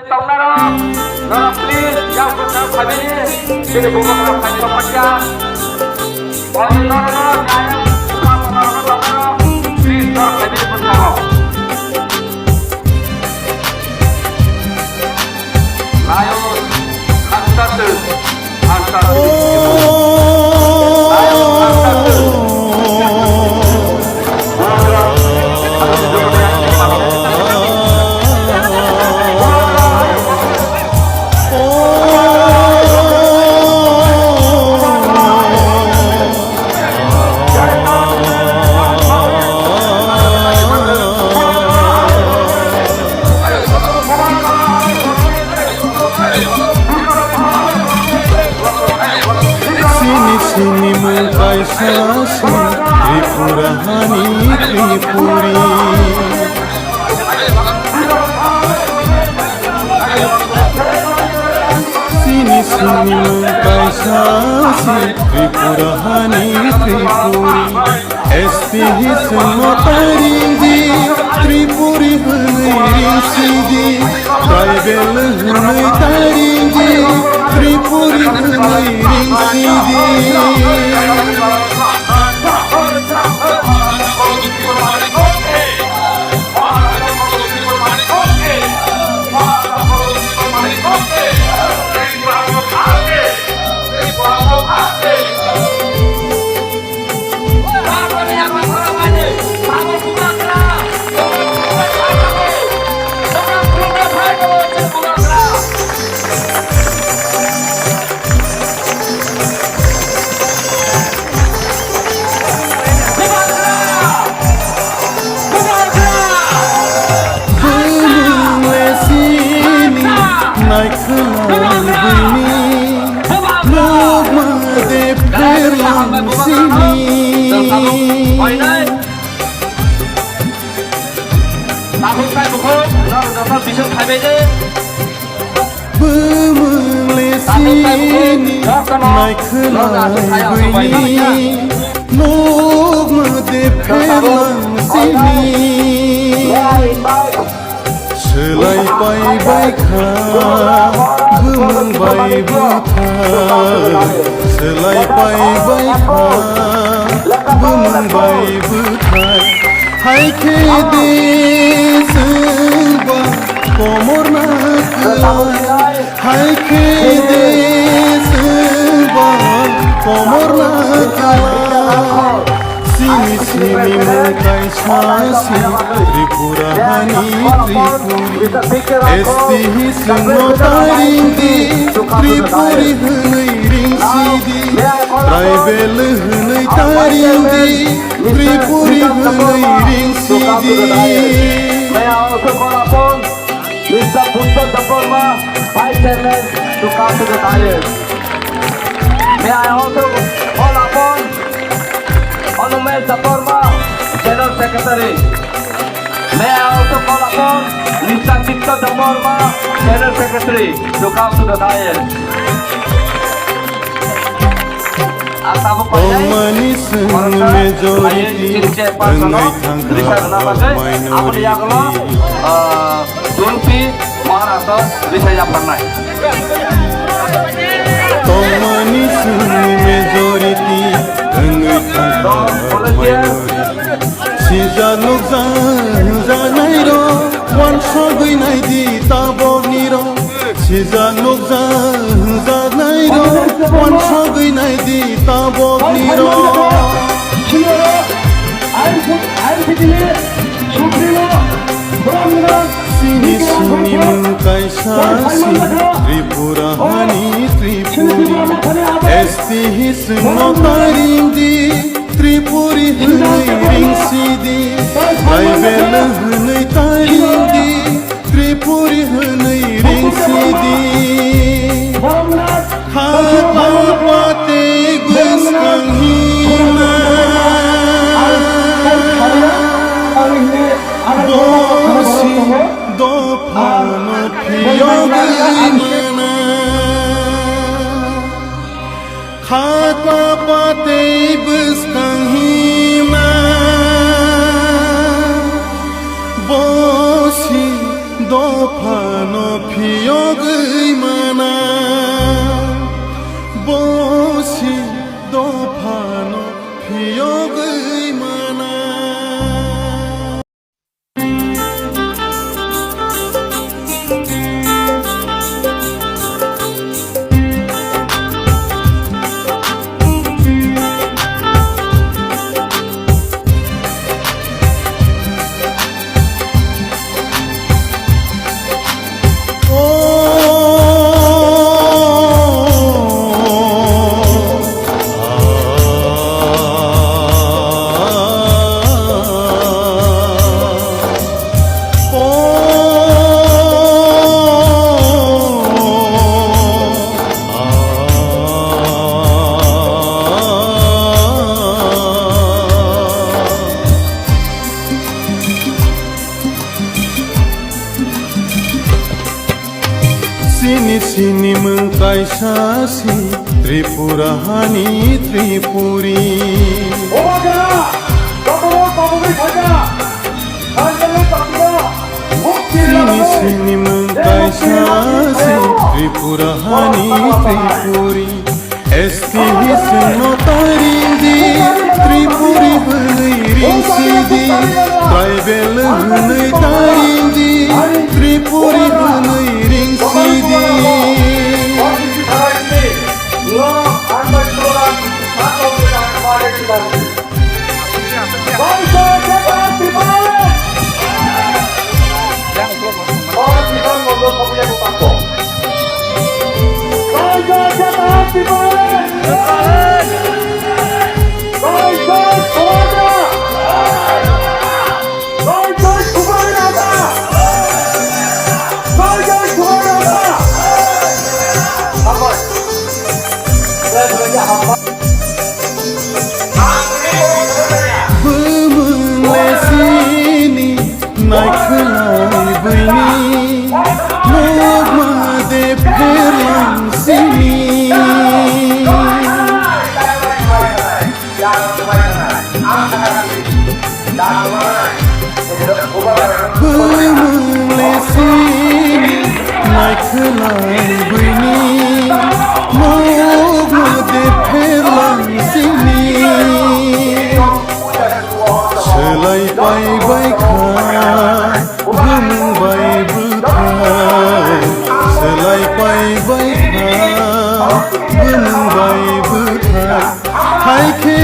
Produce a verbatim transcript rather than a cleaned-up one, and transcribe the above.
Tongnaro, norok please, yang bwskango phaibini, chini bubagra phaini rok paikha. Oi norok, norok, norok, norok, please, norok phaibini bwskango. Lion, Hunter, Hunter. Sini sini mung kaisa si Tripura hani Tripuri. Sini sini mung kaisa si Tripura hani Tripuri. S T hi chwngno taringdi, Tripuri hwnwi ringsidi. Tribal hwnwi taringdi, Tripuri hwnwi ringsidi. Naikhwlai bini nokma de pherlang sini. Tabuk tai bukhuk, norok joto bising phaibai de. Bumung le sini naikhwlai bini nokma de pherlang sini. Swlai pai bai kha bumung bai bwthai, swlai pai bai kha bumung bai bwthai. Hai khe de swngba komor na kwlai, hai khe de swngba komor na kwlai. Sini sini mung kaisa si Tripura hani Tripuri. S T hi chwngno taringdi, Tripuri hwnwi ringsidi. Tribal hwnwi taringdi, Tripuri hwnwi ringsidi. May I also call upon Mister Buddha Debbarma, Vice Chairman, to come to the dais. May I also call upon Anumesh Debbarma, General Secretary. May I also call upon Mister Chitto Debbarma, General Secretary, to come to the dais. Ang tabuk painai, Tongmani chwng majority wngwi thangkha minority. Aboni yagulo, ah, Tulsi Maharaj risa yapharnai. Tongmani chwng majority wngwi thangkha minority. Sijak nukjak hwnjaknairok wansugwi naidi taboknirok. Sijak nukjak hwnjaknairok wansugwi naidi taboknirok. Chini sini mung kaisa si Tripura hani Tripuri. S T hi chwngno taringdi, Tripuri hwnwi ringsidi. Tribal hwnwi taringdi, Tripuri hwnwi ringsidi. Khatla patwi bwskang himna. Bosi dophano phiyogwi mana. Khatla patwi bwskang himna. Bosi dophano Phiyogwi mana, bosi dophano phiyogwi mana. Sini sini mwng kaisa si Tripura hani Tripuri. Sini sini mwng kaisa si Tripura hani Tripuri. S T hising no taring di, Tripuri hwnwi ring si di. Tribal hwnwi taring di, Tripuri hwnwi ring si di. Bumung lesini naikhlai bini, nokma de pherlang sini. Bumung lesini naikhlai bini, nokma de pherlang sini. Swlai pai bai kha, bumung bai bwthai. Swlai pai bai kha, bumung bai bwthai. Hai khe